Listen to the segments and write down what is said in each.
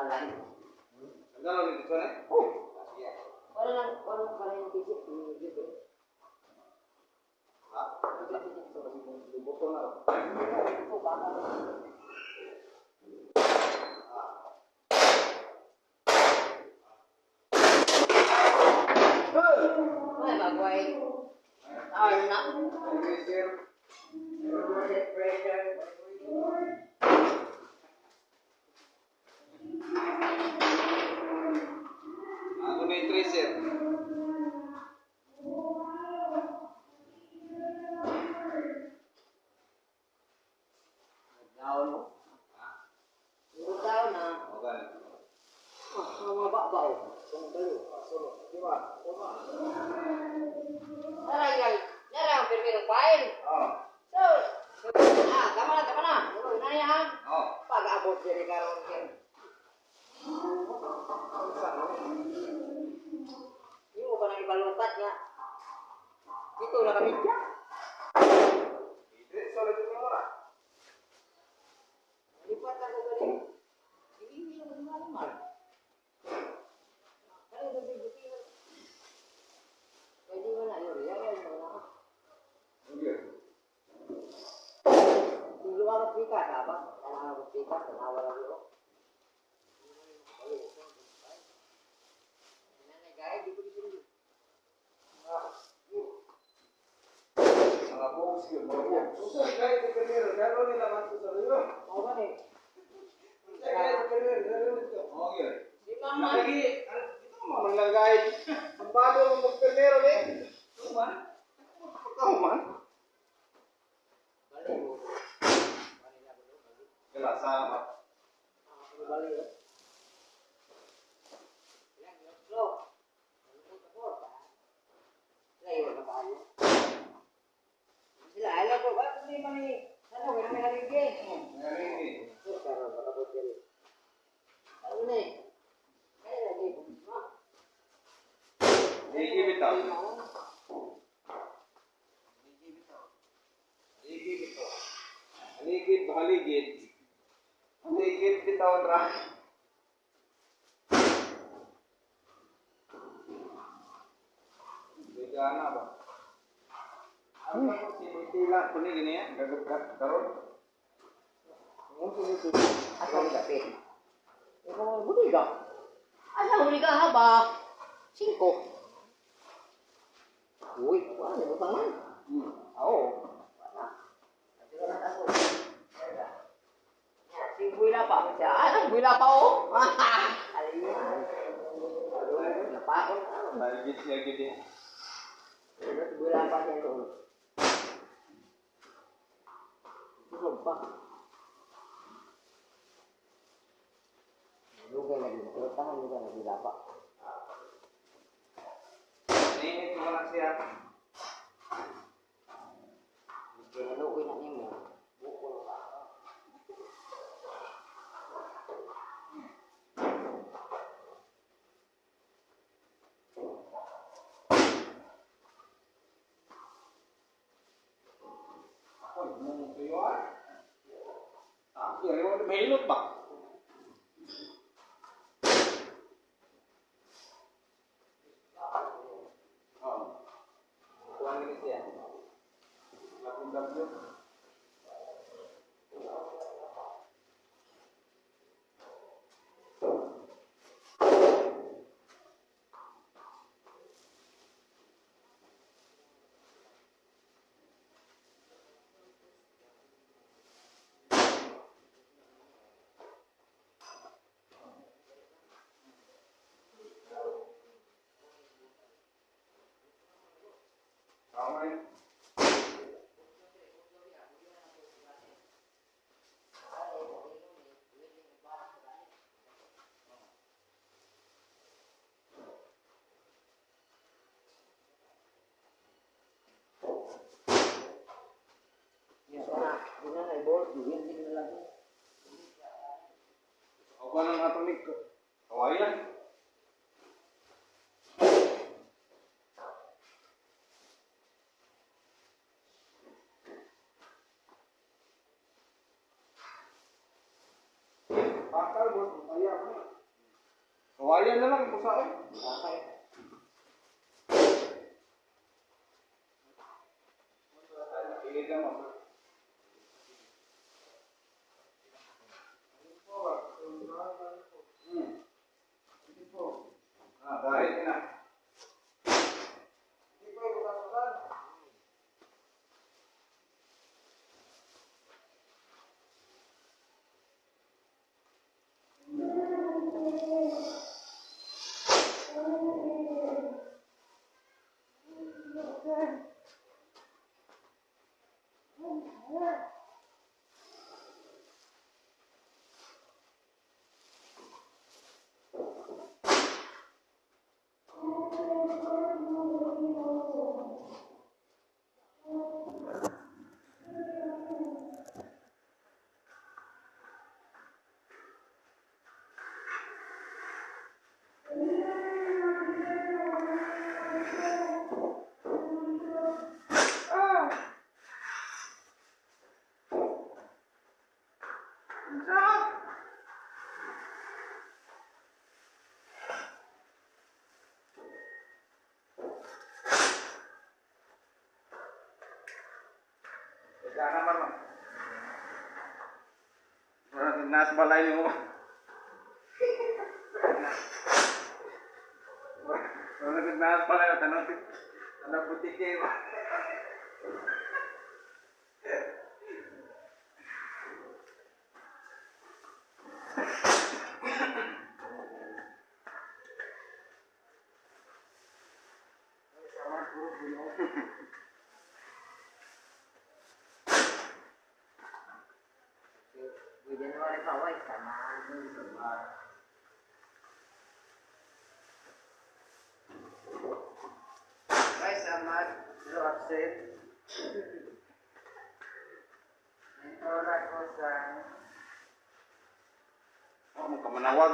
Pangalan. Tanggalon dito na. Oh! Wala lang, wala lang pala yung tisip. Dito. Ha? Buto na. Ito, baka. Ay, magway. Ay, na. Pressure. Ako na yung tracer. Down mo. Down na. Okay. Ah, mga ba-ba oh. Itong dalo. Di ba? Naray lang. Naray ang pirmirong file. Oh. So, tama na, tama na. Na niya, ha? Oh. Pag-abot diri karon kay. Yung pa nang ibalukat nga. Dito na kami siya. Sorry, ito mo na. Lipat ako gani. Hindi na naman naman. Kaya gabi buti. Pwede mo na yun. Yan yan mo na. Okay. Tulo ka pikas, ha ba? Kailangan ko pikas, tanawa lang yun. Mga box yun, mga box. Usa kahit sa primero, gano'n nila man sa sarili. Oo ba ni? Usa kahit sa primero, gano'n nito. Okay. Si Mama. Lagi, ito mo man lagay. Ang bago mo mag-primero eh. Ito man. Ikaw man. Balik mo. Kala sama. Balik mo. Slow. Layo na kayo. Sila, alam ko, ba, hindi man ni, ano, wala may haligi. Ngayon. Pero baka po diri. Ano ni? Kaya lagi, ma. Ligi bitaw. Haligid bitaw. Haligid ba haligid? Haligid bitaw ra. Bigana ba? Ano ba sinitila ko ni gini ya? Gagap karon. Asa ang dapit? Ikaw mo buliga. Asa buliga ha ba? Singko. Uy, wala ni butangan. Oo. Wala. Wala na ako. Si Buila pa. Siya, ah, Buila pa oh. Alin. Napakon. Haligid siya gidi. Buila pa siya doon. Tulog pa. Lugay lagi. Tangan lugar lagi lapa. Init mo lang siya. Naluoy na nimo. Bukol ka. Ako, mo tuyo ah. Ah, kaya mo mahilot ba? Oo. Kuha ni siya. Lapin W. Tama yun. Yan na. Di na na ibol. Hindi na lang. Ako nang atomic. Kawai lang. Bakal bos, kaya ako na. Kawayan na lang pusaon. Okay. Sige ka mo. Ah, dahil na. Wala naman mo. Parang nasa balay mo. Parang nasa balay mo. Tanong, tanong butike mo. January pa, way, sama. Ay, samad. Pero absent. Mentora ko sa Oh, mo kamanawag.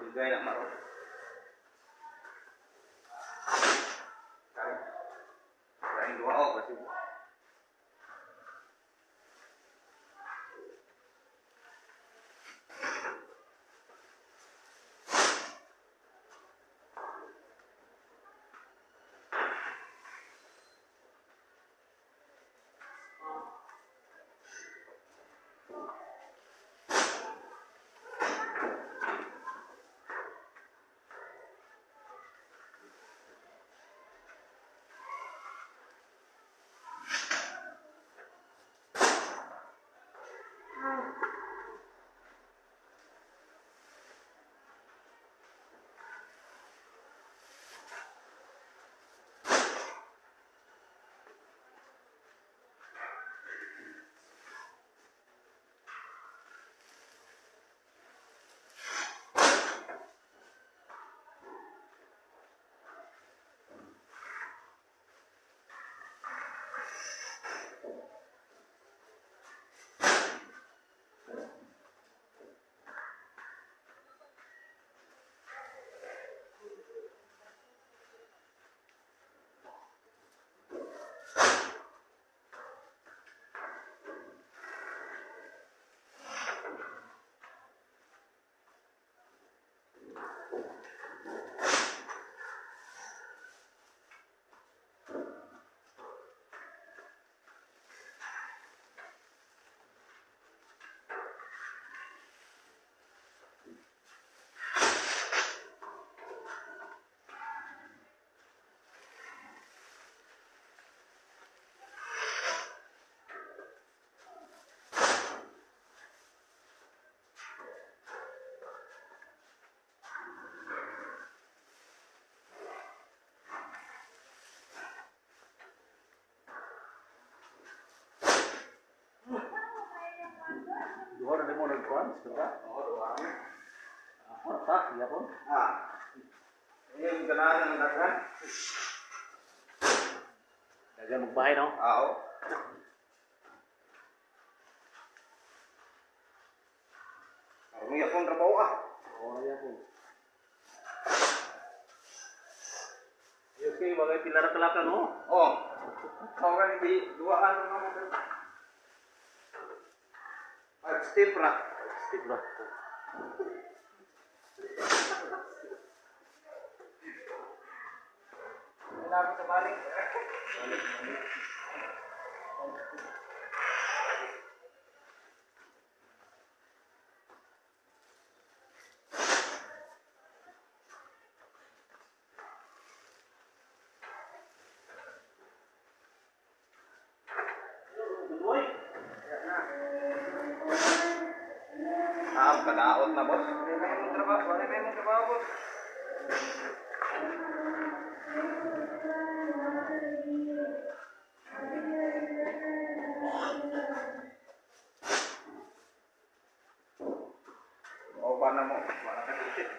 Bigay na maro. Kain dua oh kasi. Duha na mo nagkuhan, diba? Oo, duha na. Ako ta, yapon. Ah. Yung ganahan ng daghan. Dagan magbahay no. Ah, oo. Marami akong trabaho ah. Oo, yapon. Ayos kay bagay pilar talaka no. Oh. Kau kan di duaan na mo. Five step ra. Stick ba? Wala ko sa balik. Uy. Ah, kadaot na, boss. Wala may mong trabaho, wala may mong trabaho, boss. O, pa na mo. Wala ka dito.